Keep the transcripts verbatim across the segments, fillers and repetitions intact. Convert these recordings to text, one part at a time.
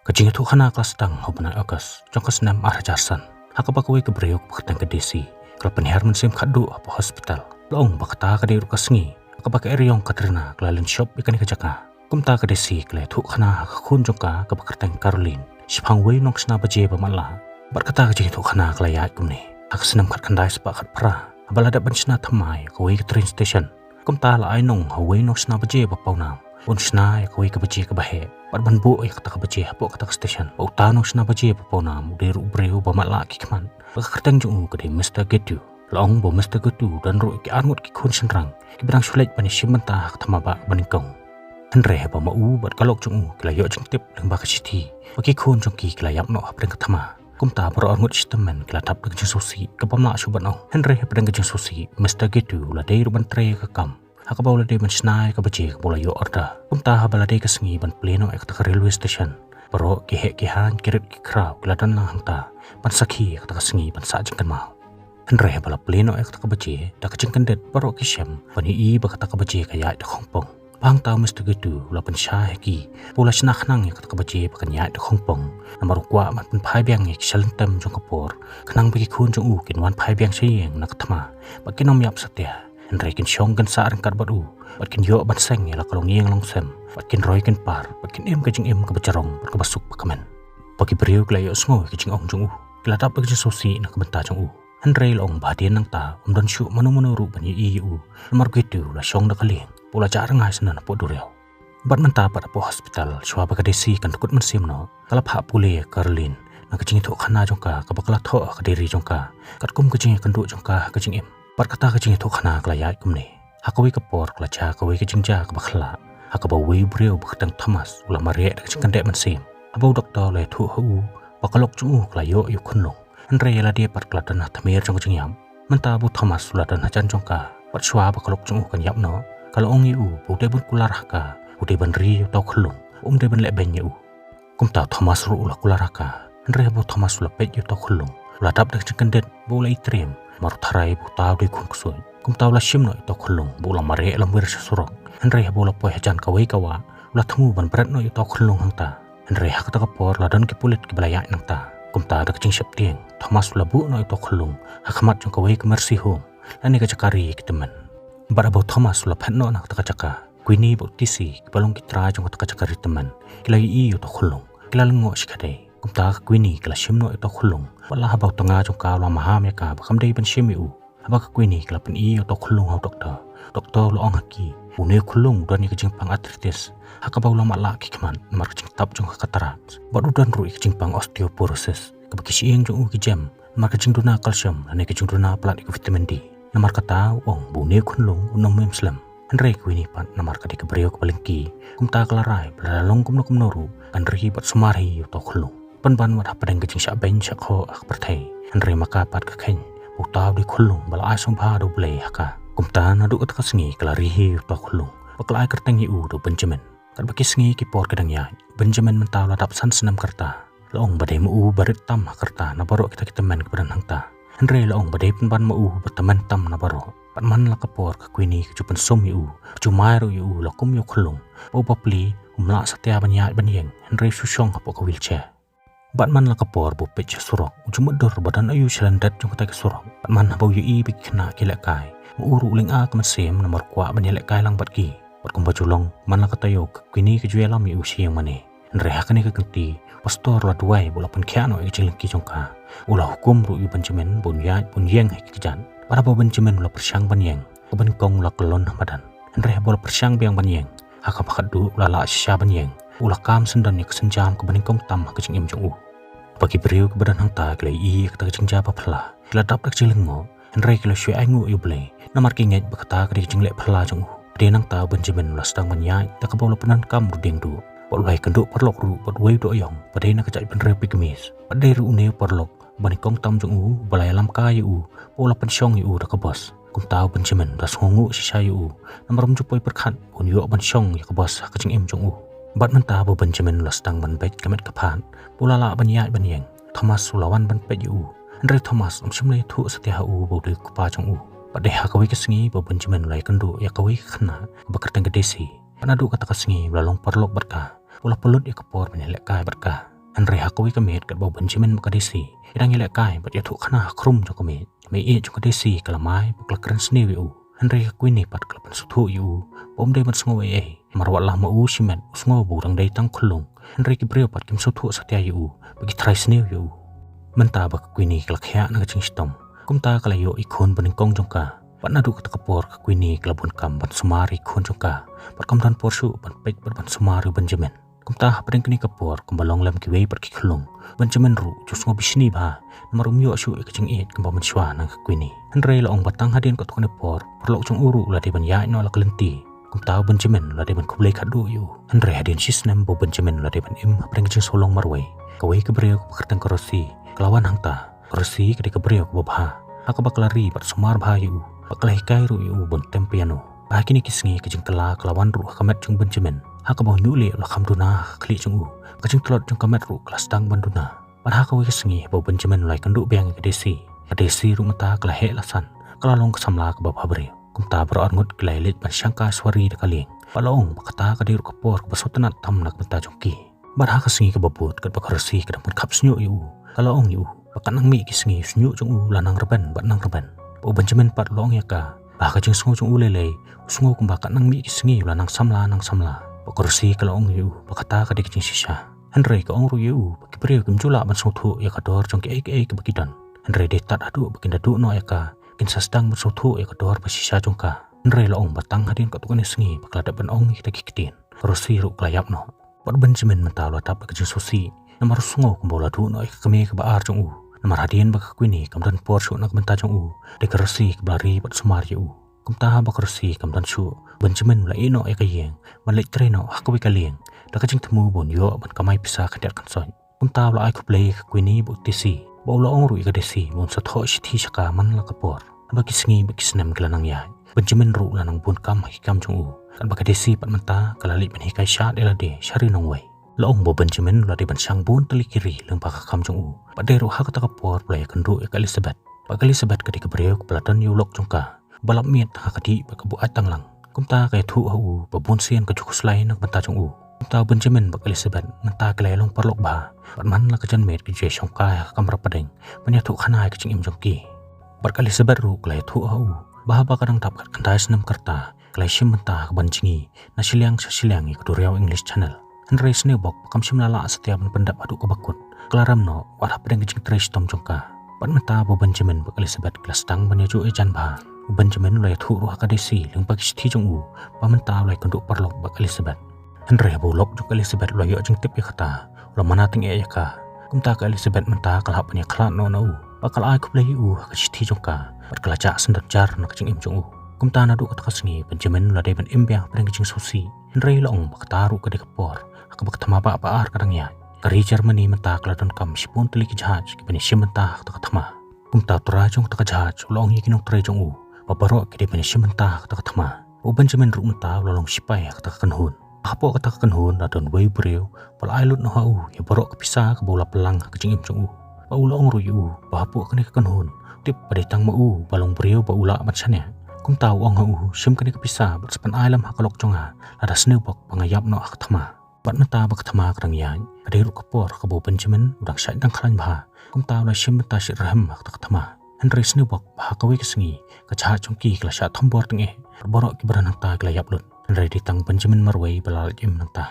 Ka jingïathuhkhana ka la sdang ha u bnai August jong ka snem ar hajar san, ha kaba kawei ka briew kaba kyrteng ka Daisy ka la pynhiar mynsiem khatduh hapoh hospital. La ong ba kata ka dei ruh ka sngi ha kaba ka eriong Katrina ka la lynshop ïa kane ka jaka. Kumta ka Daisy ka la ïathuhkhana ha ka khun jong ka kaba kyrteng Caroline shaphang wei u nongshna baje ba matlah. Bad kata ka jingïathuhkhana ka la ïaid kumne. Ha ka snem khatkhyndai spah khatphra, haba la dep ban shna thymmai ha kawei ka train station, kumta la ai nong ha uwei u nongshna baje ba pawnam ban shna ïa kawei ka baje kaba heh bad ban buh ïa kata ka baje hapoh kata ka station, ba uta u nongshna baje ba pawnam u dei ruh u briew ba matlah ki khmat, ba ka kyrteng jong u ka dei Mister Getu. La ong ba u Mister Getu u don ruh ïa ki arngut ki khun shynrang kiba dang shu leit ban ïashim bynta ha ka thma bah kaba nyngkong. Hynrei haba ma u bad ka lok jong u ki la ïoh jingtip lyngba ka shithi ba ki khun jong ki ki la ïap noh hapdeng ka thma, kumta baroh arngut shitymmen ki la dap da ka jingsngewsih kaba ym lah shuh ban ong. Hynrei hapdeng ka jingsngewsih, Mister Getu u la dei ruh ban trei ïa ka kam ha kaba u la dei ban shna ïa ka baje kaba u la ïoh order. Kumta haba la dei ka sngi ban plie noh ïa kata ka railway station, baroh ki heh ki haiñ, ki rit ki khraw ki la don lang hangta ban sakhi ïa kata ka sngi ban sah jingkynmaw. Hynrei haba la plie noh ïa kata ka baje da ka jingkyndit, baroh ki shem ban ïohi ba kata ka baje ka ïaid da khongpong. Ba hangta u Mister Getu u la pynshai ha ki ba u la shna khnang ïa kata ka baje ba kan ïaid da khongpong, namar u kwah ban pynphai biang ïa ki shalynter jong ka por, khnang ba ki khun jong u kin wan phai biang sha ïing na ka thma bad kin ym ïap satia. Hynrei kin shong kin sah ryngkat bad u bad kin ïoh ban seng ïa la ka longïing longsem, bad kin roi kin par bad kin im ka jingim kaba jrong bad kaba suk bakmen. Ba ki briew ki la ïohsngew ïa ka jingong jong u, ki la dap da ka jingsngewsih na ka bynta jong u. Hynrei la ong ba hadien nangta ym don shuh mano mano ruh ban ïohi ïa u, namar u Getu u la shong da ka lieng bad u la jah rngai sha nang hapoh duriaw. Bad mynta pat hapoh hospital, shuwa ba ka Daisy kan dkut mynsiem noh, ka la phah pule ïa ka Caroline na ka jingïathuhkhana jong ka kaba ka la thoh ha ka diary jong ka, katkum ka jingïakynduh jong ka ha ka jingim. Bad kata ka jingïathuhkhana ka la ïaid kumne. Ha kawei ka por ka la jia kawei ka jingjia kaba khyllah, ha kaba uwei u briew ba kyrteng Thomas u la mareh da ka jingkyndeh mynsiem haba u doktor u la ïathuh ha u ba ka lok jong u ka la ïoh ïa u khunlung. Hynrei ïa lade pat ka la don ha tmier jong ka jingïap. Mynta ba u Thomas u la don hajan jong ka, bad shuwa ba ka lok jong u kan ïap noh, ka la ong ïa u ba u dei ban kular ha ka, u dei ban ri ïa uta u khunlung, um dei ban leh beiñ ïa u. Kumta u Thomas ruh u la kular ha ka. Hynrei haba u Thomas u la peit ïa uta u khunlung, u la dap da ka jingkyndit bad u la ïatriem, namar u tharai ba uta u dei u khun ksuid. Kumta u la shim noh ïa uta u khunlung bad u la mareh lamwir sha surok. Hynrei haba u la poi hajan kawei ka wah, u la thmu ban bret noh ïa uta u khunlung hangta. Hynrei ha kata ka por la don ki pulit kiba la ïaid nangta. Kumta da ka jingsheptieng, Thomas u la buh noh ïa uta u khunlung ha khmat jong kawei ka mercy home, lane ka jaka ri ïa ki tymmen. Bad haba u Thomas u la phet noh na kata ka jaka, Queenie bad u Tisi kiba long ki trai jong kata ka jaka ri tymmen ki la ïohi ïa uta u khunlung. Ki la lyngngoh shikatdei. Kumta ka Queenie ka la shim noh ïa uta u khunlung, bad la haba u tnga jong ka u la maham ïa ka ba kam dei ban shim ïa u. Haba ka Queenie ka la pyni ïa uta u khunlung ha u doktor, u doktor u la ong ha ki ba une u khunlung u don ïa ka jingpang arthritis, ha kaba u la matlah ki khmat namar ka jingtap jong ka cataracts. Bad u don ruh ïa ka jingpang osteoporosis, kaba ki shyieng jong u ki jem namar ka jingduna calcium lane ka jingduna palat ïa ka vitamin D. Namar kata u ong ba une u khunlung un ym slem. Hynrei ka Queenie pat, namar ka dei ka briew kaba lyngkhi, kumta ka la rai ba lada long kumno kumno ruh kan ri bad sumar hi ïa uta u khunlung. Pynban wat hapdeng ka jingshah beiñ shah khoh ha ka pyrthei, hynrei ma ka pat ka kheiñ ba uta u dei u khunlung ba la ai sngewbha da U Blei ha ka. Kumta naduh kata ka sngi ka la ri hi ïa uta u khunlung bad ka la ai kyrteng ïa u da u Benjamin. Katba ki sngi ki por ki dang ïaid, Benjamin mynta u la dap san snem ka rta. La ong ba dei ma u ba rit tam ha ka rta na baroh kita ki tymmen kiba don hangta. Hynrei la ong ba dei pynban ma u ba tymmen tam na baroh. Bad man la ka por ka Queenie ka ju pynsum ïa u, ka ju mai ruh ïa u la kum ïa u khunlung, ba u bapli um lah satia ban ïaid ban ïeng, hynrei u shu shong hapoh ka wheelchair. Bad man la ka por ba u peit sha surok, u ju mutdur ba don aïu sha lyndet jong kata ka surok. Bad man haba u ïohi ba ki khynnah ki lehkai, ma u ruh u lynga ka mynsiem namar u kwah ban ïalehkai lang bad ki. Bad kumba ju long, man la ka taïew ka Queenie ka ju ïalam ïa u sha ïing mane. Hynrei ha kane ka kynti, u pastor u la duwai ba u la pynkhiah noh ïa ka jinglyngkhi jong ka. U la hukum ruh ïa u Benjamin ba un ïaid, ba un ïeng ha ki kjat. Bad haba u Benjamin u la pyrshang ban ïeng, kaba nyngkong u la kyllon ha madan. Hynrei haba u la pyrshang biang ban ïeng, ha kaba khatduh u la lah shisha ban ïeng, u la kam syndon ïa ka sienjam kaba nyngkong tam ha ka jingim jong u. Ba ki briew kiba don hangta ki la ïohi ïa kata ka jingjia ba phylla, ki la dap da ka jinglyngngoh, hynrei ki la shu ainguh ïa U Blei, namar ki ngeit ba kata ka dei ka jingleh phylla jong u. Hadien nangta u Benjamin u la sdang ban ïaid da kaba u la pyndonkam ruh diengduh, bad u la ïakynduh paralok ruh bad uwei u doh ïong ba dei na ka jaitbynriew Pygmies. Bad dei ruh une u paralok ba nyngkong tam jong u ba la ïalam kai ïa u, ba u la pynshong ïa u da ka bos. Kumta u Benjamin u da sngewnguh shisha ïa u, namar um ju poi pyrkhat ba un ïoh ban shong ïa ka bos ha ka jingim jong u. Bad mynta ba u Benjamin u la sdang ban beit ka met ka phad, ba u la lah ban ïaid ban ïeng, Thomas u la wan ban peit ïa u. Hynrei Thomas um shym la ïathuh satia ha u ba u dei u kpa jong u. Bad dei ha kawei ka sngi ba u Benjamin u la ïakynduh ïa kawei ka khynnah ba kyrteng ka Daisy. Bad naduh kata ka sngi u la long paralok bad ka, u la pynlut ïa ka por ban ïalehkai bad ka. Hynrei ha kawei ka miet katba u Benjamin bad ka Daisy ki dang ïalehkai bad ïathuh khana ha khrum jong ka miet, ka mei ïeit jong ka Daisy ka la mai bad ka la kren sniew ïa u. Hynrei ka Queenie pat ka la pynsngewthuh ïa u ba um dei ban sngew ei ei, namar wat la ma u shimet u sngew ba u dang dei tang khyllung. Hynrei ki briew pat kim sngewthuh satia ïa u, ba ki trai sniew ïa u. Mynta ba ka Queenie ka la khiah na ka jingshitom, kumta ka la ïoh ïa i khun banyngkong jong ka. Bad naduh kata ka por ka Queenie ka la bun kam ban sumar ïa i khun jong ka, bad kam don por shuh ban peit bad ban sumar ïa u Benjamin. Kumta hapdeng kane ka por, kumba long lem kiwei pat ki khyllung, u Benjamin ruh u ju sngew bishni bha, namar um ïoh shuh ïa ka jingïeit kumba mynshuwa na ka Queenie. Hynrei la ong ba tang hadien katto katne por, paralok jong u ruh u la dei ban ïaid noh la ka lynti. Kumta u Benjamin u la dei ban khublei khatduh ïa u. Hynrei hadien shisnem ba u Benjamin u la dei ban im hapdeng ka jingsawlong marwei, kawei ka briew kaba kyrteng ka Rosie ka la wan hangta. Ka Rosie ka dei ka briew kaba bha, ha kaba ka la ri bad sumar bha ïa u, bad ka la hikai ruh ïa u ban tem piano. Bad ha kine ki sngi ka jingkylla ka la wan ruh ha ka met jong u Benjamin, ha kaba u ñiuh lieh u la kham duna ha ka khlieh jong u. Ka jingtlot jong ka met ruh ka la sdang ban duna. Bad ha kawei ka sngi haba u Benjamin u la ïakynduh biang ïa ka Daisy, ka Daisy ruh mynta ka la heh la san, ka la long ka samla kaba bhabriew. Kumta baroh arngut ki la ïaleit ban shangkai suwari da ka lieng, bad la ong ba kata ka dei ruh ka por kaba sngewtynnat tam na ka bynta jong ki. Bad ha ka sngi kaba bud, katba ka Rosie ka dang pynkhap shñiuh ïa u, ka la ong ïa u ba katba nang mih ki sngi u shñiuh jong u u la nang rben bad nang rben. Bad u Benjamin pat u la ong ïa ka ba ha ka jingsngew jong u lei lei, u sngew kumba katba nang mih ki sngi u la nang samla nang samla. Bad ka Rosie ka la ong ïa u ba kata ka dei ka jingshisha. Hynrei ka ong ruh ïa u ba ki briew kim ju lah ban sngewthuh ïa ka dor jong kiei kiei kaba ki don. Hynrei dei tad haduh ba kin da duh noh ïa ka, kin sa sdang ban sngewthuh ïa ka dor ba shisha jong ka. Hynrei la ong ba tang hadien katto katne sngi ba ka la dep ban ong ïa kita ki ktien, ka Rosie ruh ka la ïap noh. Bad u Benjamin mynta u la dap da ka jingsngewsih, namar u sngew kumba u la duh noh ïa ka kmie kaba ar jong u. Namar hadien ba ka Queenie kam don por shuh na ka bynta jong u, dei ka Rosie kaba la ri bad sumar ïa u. Kumta haba ka Rosie kam don shuh, u Benjamin u la ïeh noh ïa ka ïing ban leit trei noh ha kawei ka lieng, da ka jingthmu ba un ïoh ban kamai pisa khyndiat khynsoit. Kumta u la ai khublei ïa ka Queenie bad u Daisy, bad u la ong ruh ïa ka Daisy ba un sa thoh shithi sha ka man la ka por. Haba ki sngi bad ki snem ki la nang ïaid, u Benjamin ruh u la nang bun kam ha ki kam jong u. Katba ka Daisy pat mynta ka la leit ban hikai shad ïa lade sha ri nongwei. La ong ba u Benjamin u la dei ban shang bun tylli ki ri lyngba ka kam jong u. Bad dei ruh ha kata ka por ba u la ïakynduh ïa ka Elizabeth. Bad ka Elizabeth ka dei ka briew kaba la don ïa u lok jong ka, ba lap miet ha ka dih bad ka buaid tanglang. Kumta ka ïathuh ha u ba bun sien ka ju khuslai na ka bynta jong u. Kumta u Benjamin bad ka Elizabeth mynta ki la ïalong paralok bha, bad man la ka janmiet ki ju ïashongkai ha ka kamra pdeng ban ïathuh khana ïa ka jingim jong ki. Bad ka Elizabeth ruh ka la ïathuh ha u ba haba ka dang dap khatkhyndai snem ka rta, ka la ïashim bynta ha ka ban jngi na shiliang sha shiliang ïa ka duriaw English Channel. Hynrei sniewbok ba kam shym la lah satia ban pyndep haduh kaba kut, ka la rem noh wat hapdeng ka jingtrei shitom jong ka. Bad mynta ba u Benjamin bad ka Elizabeth ki la sdang ban ïajuh ïajan bha, u Benjamin u la ïathuh ruh ha ka Daisy lyngba ki shithi jong u ba mynta u la ïakynduh paralok bad ka Elizabeth. Hynrei haba u lok jong ka Elizabeth u la ïoh jingtip ïa kata, u la mane tyngeh ïa ka. Kumta ka Elizabeth mynta ka la hap ban ïakhlad noh na u, bad ka la ai khublei ïa u ha ka shithi jong ka, bad ka la jah syndon jar na ka jingim jong u. Kumta naduh kata ka sngi u Benjamin u la dei ban im biang hapdeng ka jingsngewsih. Hynrei la ong ba kata ruh ka dei ka por ha kaba ka thma bah ba ar ka dang ïaid. Ka ri Germany mynta ka la donkam shibun tylli ki jahaj kiban ïashim bynta ha kata ka thma. Kumta u trai jong kata ka jahaj u la ong ïa ki nongtrei jong u ba baroh ki dei ban ïashim bynta ha kata ka thma. U Benjamin ruh mynta u la long shipai ha kata ka kynhun. Hapoh kata ka kynhun la don uwei u briew ba la ai lut noh ha u ïa baroh ka pisa kaba u la pynlang ha ka jingim jong u. Bad u la ong ruh ïa u ba hapoh kane ka kynhun, tip ba dei tang ma u ba long briew ba u lah ban shaniah. Kumta u ong ha u, shim kane ka pisa bad sa pynailem ha ka lok jong nga, lada sniewbok ba nga ïap noh ha ka thma. Bad mynta ba ka thma ka dang ïaid, ka dei ruh ka por kaba u Benjamin u dang shait dang khlaiñ bha. Kumta u la shim bynta shitrhem ha kata ka thma. Hynrei sniewbok ba ha kawei ka sngi ka jahaj jong ki ka la shah thombor tyngeh, bad baroh kiba don hangta ki la ïap lut. Hynrei dei tang u Benjamin marwei ba la leit im nangta.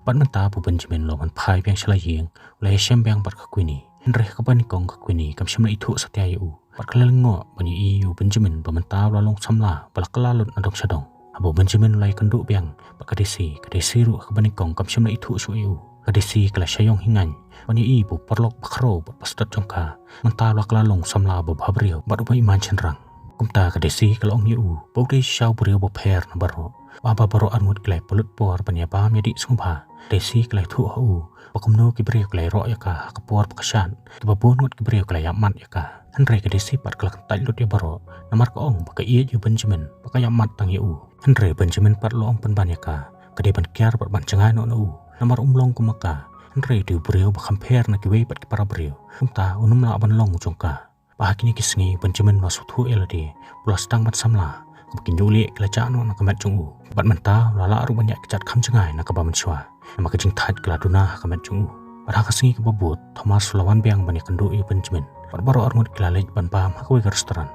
Bad mynta ba u Benjamin u la wan phai biang sha la ïing, u la ïashem biang bad ka Queenie. Hynrei ha kaba nyngkong ka Queenie kam shym la ithuh satia ïa u, bad ka la lyngngoh ban ïohi ïa u Benjamin ba mynta u la long samla ba la kylla lut na dong sha dong. Haba u Benjamin u la ïakynduh biang bad ka Daisy, ka Daisy ruh ha kaba nyngkong kam shym la ithuh shuh ïa u. Ka Daisy ka la shah ïong hingaiñ ban ïohi ba u paralok ba khraw bad ba stet jong ka mynta u la kylla long samla ba bhabriew bad uba iman shynrang. Kumta ka Daisy ka la ong ïa u ba u dei shisha u briew ba pher na baroh. Bad haba baroh arngut ki la ïa pynlut por ban ïa bam ïa dih sngewbha, ka Daisy ka la ïathuh ha u ba kumno ki briew ki la ïaroh ïa ka ha ka por ba ka shad, kiba bun ngut ki briew ki la ïapmat ïa ka. Hynrei ka Daisy pat ka la kyntait lut ïa baroh, namar ka ong ba ka ïeit ïa u Benjamin, ba ka ïapmat tang ïa u. Hynrei u Benjamin pat u la ong pynban ïa ka, ka dei ban kiar bad ban jngai noh na u, namar um long kum ma ka. Hynrei u dei u briew ba kham pher na kiwei pat ki para briew, kumta un ym lah ban long u jong ka. Bad ha kine ki sngi u Benjamin u la sngewthuh ïa lade ba u la sdang ban samla, kaba ki ñiuhlieh ki la jah noh na ka met jong u. Bad mynta u la lah ruh ban ïaid kjat kham jngai na kaba mynshuwa, namar ka jingthait ka la duna ha ka met jong u. Bad ha ka sngi kaba bud, Thomas u la wan biang ban ïakynduh ïa u Benjamin. Bad baroh arngut ki la leit ban bam ha kawei ka restaurant.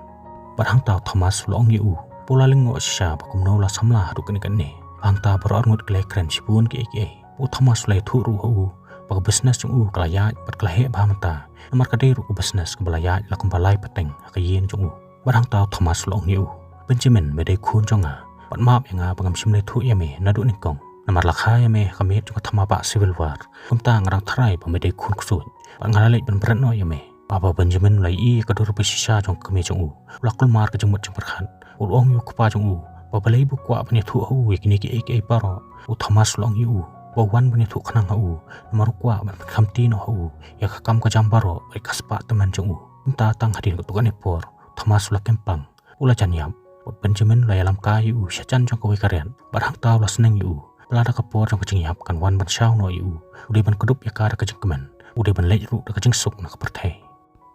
Bad hangta u Thomas u la ong ïa u ba u la lyngngoh shisha ba kumno u la samla haduh kane kane. Hangta baroh arngut ki la ïakren shibun kiei kiei. U Thomas u la ïathuh ruh ha u ba ka business jong u ka la ïaid bad ka la heh bha mynta. Namar ka dei ruh ka business kaba la ïaid la kumba lai pateng ha ka ïing jong u. Bad hangta u Thomas u la ong ïa u, Benjamin, me dei khun jong nga. Bad map ïa nga ba ngam shym la ïathuh ïa me naduh nyngkong. Namar la kha ïa me ha ka miet jong ka thma bah Civil War. Kumta nga dang tharai ba me dei khun ksuid. Bad nga la leit ban bret noh ïa me. Haba u Benjamin u la ïohi ïa ka dur ba shisha jong ka kmie jong u, u la kulmar ka jingmut jingpyrkhat. U la ong ïa u kpa jong u ba balei ba u kwah ban ïathuh ha u ïa kine kiei kiei baroh. U Thomas u la ong ïa u ba u wan ban ïathuh khnang ha u, namar u kwah ban pynkhamti noh ha u ïa ka kam ka jam baroh bad ka spah tymmen jong u. Kumta tang hadien katto katne por, Thomas u la kem pang, u la jan ïap. Bad u Benjamin u la ïalam kai ïa u sha jan jong kawei ka riat. Bad hangta u la sneng ïa u ba lada ka por jong ka jingïap kan wan ban shaw noh ïa u, u dei ban kdup ïa ka da ka jingkmen, u dei ban leit ruh da ka jingsuk na ka pyrthei.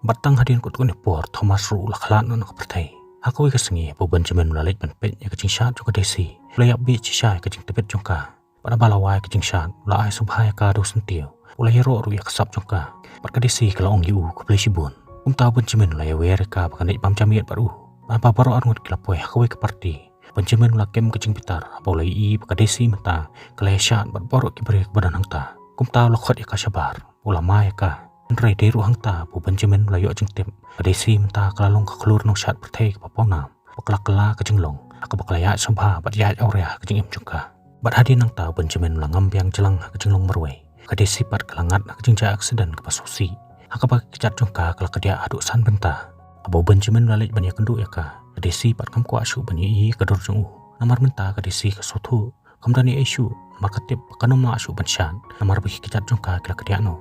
Bad tang hadien katto katne por, Thomas ruh u la khlad noh na ka pyrthei. Ha kawei ka sngi haba u Benjamin u la leit ban peit ïa ka jingshad jong ka Daisy, u la ïap bieit shisha ïa ka jingtbit jong ka. Bad haba la wai ka jingshad, u la ai sngewbha ïa ka da u syntiew. U la ïaroh ruh ïa ka sap jong ka. Bad ka Daisy ka la ong ïa u khublei shibun. Kumta u Benjamin u la ïawer ïa ka ba kan leit bam jamiat bad u. Bad haba baroh arngut ki la poi ha kawei ka party, u Benjamin u la kem ka jingbitar haba u la ïohi ba ka Daisy mynta ka la ïashad bad baroh ki briew kiba don hangta. Kumta u la khot ïa ka shabar, u la mai ïa ka. Hynrei dei ruh hangta ba u Benjamin u la ïoh jingtip ba ka Daisy mynta ka la long ka khlur nongshad pyrthei kaba pawnam, ba ka la kylla ka jinglong ha kaba ka la ïaid sngewbha bad ïaid awria ha ka jingim jong ka. Bad hadien nangta u Benjamin u la ngam biang jlang ha ka jinglong marwei. Ka Daisy pat ka la ngat ha ka jingjia aksiden kaba sngewsih, ha kaba ka kjat jong ka ka la kdiah haduh san bynta. Haba u Benjamin u la leit ban ïakynduh ïa ka, ka Daisy pat kam kwah shuh ban ïohi ïa ka dur jong u. Namar mynta ka Daisy ka sngewthuh kam don ei ei shuh, namar ka tip ba kan ym lah shuh ban shad namar ba ki kjat jong ka ki la kdiah noh.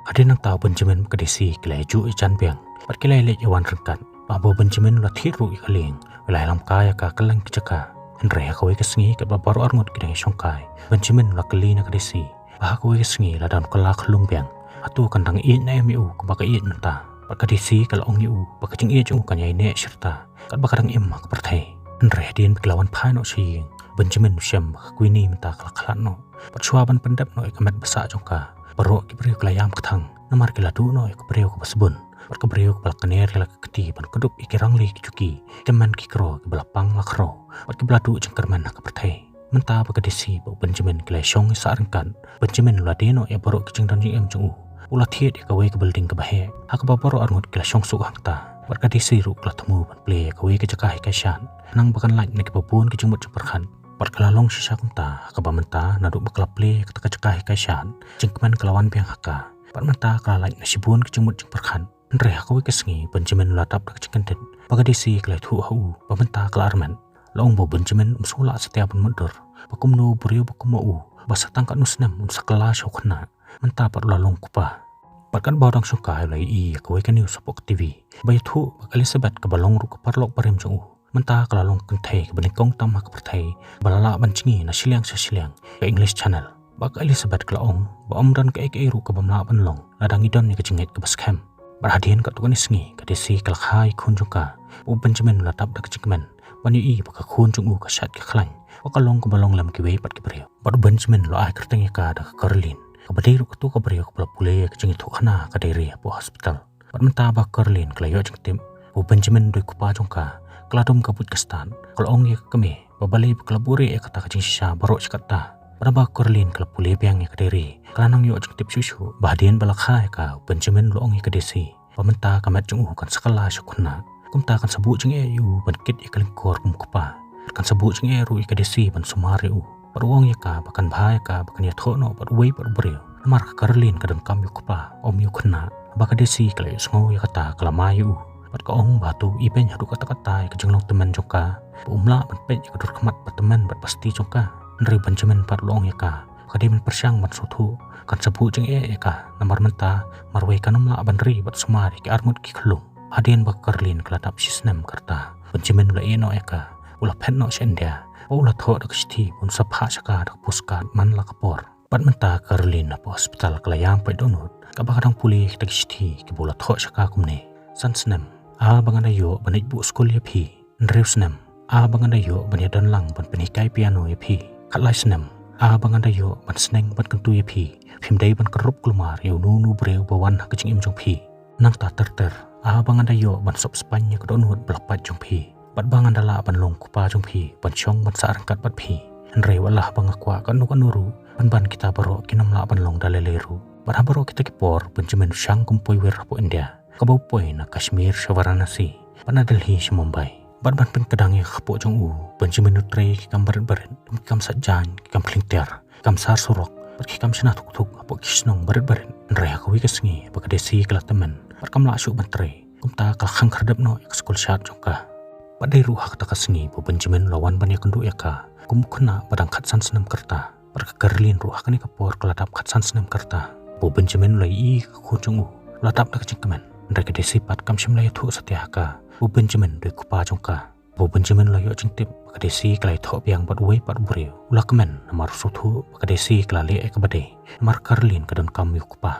Hadien nangta u Benjamin bad ka Daisy ki la ïajuh ïajan biang bad ki la ïaleit ïawan ryngkat. Bad haba u Benjamin u la thied ruh ïa ka lieng, u la ïalam kai ïa ka kylleng ki jaka. Hynrei ha kawei ka sngi katba baroh arngut ki dang ïashongkai, u Benjamin u la kylli na ka Daisy ba ha kawei ka sngi lada un kylla khyllung biang, hato kan dang ïeit ne em ïa u kumba ka ïeit mynta? Bad ka Daisy ka la ong ïa u ba ka jingïeit jong u kan ïaineh shirta katba ka dang im ha ka pyrthei. Hynrei hadien ba ki la wan phai noh sha ïing, u Benjamin u shem ba ka Queenie mynta ka la khlad noh. Bad shuwa ban pyndep noh ïa ka met ba sah jong ka, baroh ki briew ki la ïam kthang namar ki la duh noh ïa ka briew kaba sbun bad ka briew kaba la kner ïa la ka kti ban kdup ïa ki rangli ki juki, ki tymmen ki kro kiba la pang la khraw bad kiba la duh jingkyrmen ha ka pyrthei. Mynta ba ka Daisy bad u Benjamin ki la shong ïasah ryngkat, u Benjamin u la die noh ïa baroh ki jingdon jingem jong u. U la thied ïa kawei ka building kaba heh ha kaba baroh arngut ki la shong suk hangta. Bad ka Daisy ruh ka la thmu ban plie ïa kawei ka jaka hikai shad, khnang ba kan lait na kiba bun ki jingmut jingpyrkhat. Bad ka la long shisha kumta ha kaba mynta naduh ba ka la plie ïa kata ka jaka hikai shad, jingkmen ka la wan biang ha ka. Bad mynta ka la lait na shibun ki jingmut jingpyrkhat. Hynrei ha kawei ka sngi u Benjamin u la dap da ka jingkyndit ba ka Daisy ka la ïathuh ha u ba mynta ka la armet. La ong ba u Benjamin um sngewlah satia ban mutdur, ba kumno u briew ba kum ma u ba sa tang katno snem un sa kylla sha u khynnah, mynta pat u la long u kpa. Bad katba u dang shongkai u la ïohi ïa kawei ka news hapoh ka T V ba ïathuh ba ka Elizabeth kaba long ruh ka paralok barim jong u, mynta ka la long ka kynthei kaba nyngkong tam ha ka pyrthei ba la lah ban jngi na shiliang sha shiliang, ka English Channel. Bad ka Elizabeth ka la ong ba ym don kaei kaei ruh kaba ym lah ban long lada ngi don ïa ka jingngeit kaba skhem. Bad hadien katto katne sngi ka Daisy ka la kha ïa ka khun jong ka, u Benjamin u la dap da ka jingkmen ban ïohi ba ka khun jong u ka shait ka khlaiñ, ba ka long kaba long lem kiwei pat ki briew. Bad u Benjamin u la ai kyrteng ïa ka da ka Caroline, kaba dei ruh kato ka briew kaba la pule ïa ka jingïathuhkhana ha ka diary hapoh hospital. Bad mynta ba ka Caroline ka la ïoh jingtip ba u Benjamin u dei u kpa jong ka, ka la dum ka buit ka stad, ka la ong ïa ka kmie ba balei ba ka la buhrieh ïa kata ka jingshisha baroh shi katta. Bad haba ka Caroline ka la pule biang ïa ka diary, ka la nang ïoh jingtip shuh shuh ba hadien ba la kha ïa ka, u Benjamin u la ong ïa ka Daisy ba mynta ka met jong u kan sa kylla sha u khynnah. Kumta kan sa buh jingeh ïa u ban kit ïa ka lyngkor kum u kpa. Kan sa buh jingeh ruh ïa ka Daisy ban sumar ïa u. Bad u ong ïa ka ba kan bha ïa ka ba kan ïathoh noh bad uwei pat u briew, namar ka Caroline ka donkam ïa u kpa, ym ïa u khynnah. Haba ka Daisy ka la ïohsngew ïa kata ka la mai ïa u. Bad ka ong ba hato u ibeiñ haduh katta katta ïa ka jinglong tymmen jong ka, ba um lah ban peit ïa ka dur khmat ba tymmen bad ba sti jong ka. Hynrei u Benjamin pat u la ong ïa ka ba ka dei ban pyrshang ban sngewthuh, kan sa buh jingeh ïa ka, namar mynta marwei kan ym lah ban ri bad sumar ïa ki arngut ki khyllung. Hadien ba ka Caroline ka la dap shi snem ka rta, u Benjamin u la ïeh noh ïa ka, u la phet noh sha India, bad u la thoh da ka shithi ba un sa phah sha ka da ka postcard man la ka por. Bad mynta ka Caroline hapoh hospital ka la ïam pait dohnud, kaba ka dang pule kita ki shithi kiba u la thoh sha ka kumne: San snem, ah ba ngan da ïoh ban leit buh skul ïa phi. Hynriew snem, ah ba ngan da ïoh ban ïadon lang ban pynhikai piano ïa phi. Khatlai snem, ah ba ngan da ïoh ban sneng ban kyntu ïa phi. Phim dei ban kyrrup kulmar ïa uno uno u briew ba wan ha ka jingim jong phi. Nangta ter ter, haba ngan da ïoh ban sop spaiñ ïa ka dohnud ba la pait jong phi, bad ba ngan da lah ban long u kpa jong phi, ban shong ban sah ryngkat bad phi. Hynrei wat la haba nga kwah katno katno ruh, pynban kita baroh kin ym lah ban long da lei lei ruh. Bad ha baroh kita ki por, u Benjamin u shang kum u poi wir hapoh India, kaba u poi na Kashmir sha Varanasi, bad na Delhi sha Mumbai. Bad ban pynkdang ïa ka kpoh jong u, u Benjamin u trei ki kam barit barit, kum ki kam sait jaiñ, ki kam khlieng tiar, ki kam sar surok, bad ki kam shna thuk thuk hapoh ki shnong barit barit. Hynrei ha kawei ka sngi ba ka Desi ka la tymmen, bad kam lah shuh ban trei, kumta ka la khang khyrdep noh ïa ka skul shad jong ka. Bad dei ruh ha kata ka sngi ba u Benjamin u la wan ban ïakynduh ïa ka kum u khynnah ba dang khatsan snem ka rta. Bad ka Caroline ruh ha kane ka por ka la dap khatsan snem ka rta. Ba u Benjamin u la ïohi ïa ka khun jong u, u la dap da ka jingkmen. Hynrei ka Desi pat kam shym la ïathuh satia ha ka ba u Benjamin u dei u kpa jong ka. Ba u Benjamin u la ïoh jingtip ba ka Desi ka la ïathoh biang bad uwei pat u briew, u la kmen, namar u sngewthuh ba ka Desi ka la leh ïa kaba dei, namar ka Caroline ka donkam ïa u kpa.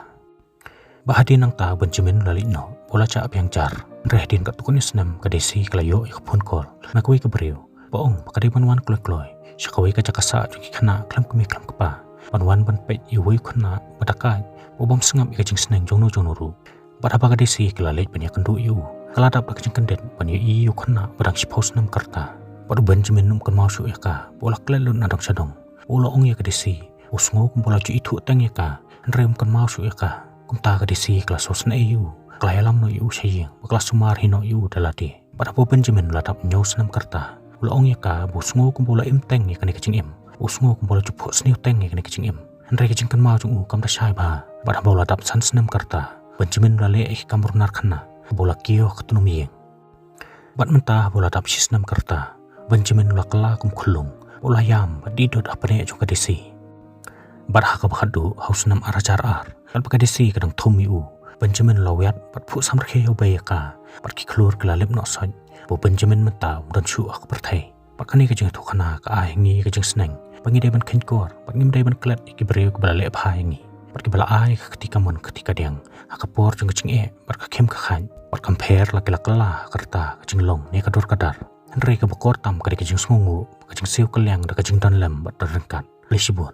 Bad hadien nangta u Benjamin u la leit noh, u la jah biang jar. Hynrei hadien katto katne snem ka Desi ka la ïoh ïa ka phone call na kawei ka briew, ba ong ba ka dei ban wan kloi kloi sha kawei ka jaka sah jong ki khynnah khlem kmie khlem kpa, ban wan ban peit ïa uwei u khynnah ba dakaid, ba bym sngap ïa ka jingsneng jongno jongno ruh. Bad haba ka Desi ka la leit ban ïakynduh ïa u, ka la dap da ka jingkyndit ban ïohi ïa u khynnah ba dang shiphew snem ka rta. Bad u Benjamin um kynmaw shuh ïa ka, ba u la klet lut na dong sha dong. U la ong ïa ka Desi, u sngew kumba u la ju ithuh teng ïa ka, hynrei um kynmaw shuh ïa ka. Kumta ka Desi ka la sngewsynei ïa u, ka la ïalam noh ïa u sha ïing, bad ka la sumar hi noh ïa u da lade. Bad haba u Benjamin u la dap hynñiew snem ka rta, u la ong ïa ka ba u sngew kumba u la im teng ïa kane ka jingim. U sngew kumba u la ju phuhsniew teng ïa kane ka jingim. Hynrei ka jingkynmaw jong u kam da shai bha. Bad haba u la dap san snem ka rta, u Benjamin u la leh ïa ki kam runar khynnah, haba u la kiew ha ka tnum ïing. Bad mynta haba u la dap shi snem ka rta, u Benjamin u la kylla kum u khyllung, bad u la ïam bad dih dud ha pneh jong ka Desi. Bad ha kaba khatduh, ha u snem ar hajar ar, katba ka Desi ka dang thum ïa u, u Benjamin u la wiat bad phuh samrkhie ïa u bei ïa ka, bad ki khlur ki la lip noh soit, ba u Benjamin mynta um don shuh ha ka pyrthei. Bad kane ka jingïathuhkhana ka ai ha ngi ka jingsneng ba ngi dei ban kheiñkor, bad ngim dei ban klet ïa ki briew kiba la leh bha ïa ngi, bad kiba la ai ka kti kamon kti kadiang ha ka por jong ka jingeh bad ka khim ka khait, bad kam pher la ki la kylla ha ka rta ka jinglong ne ka dur ka dar. Hynrei kaba kor tam ka dei ka jingsngewnguh, ka jingsiew kylliang da ka jingdon lem bad don ryngkat. Khublei shibun.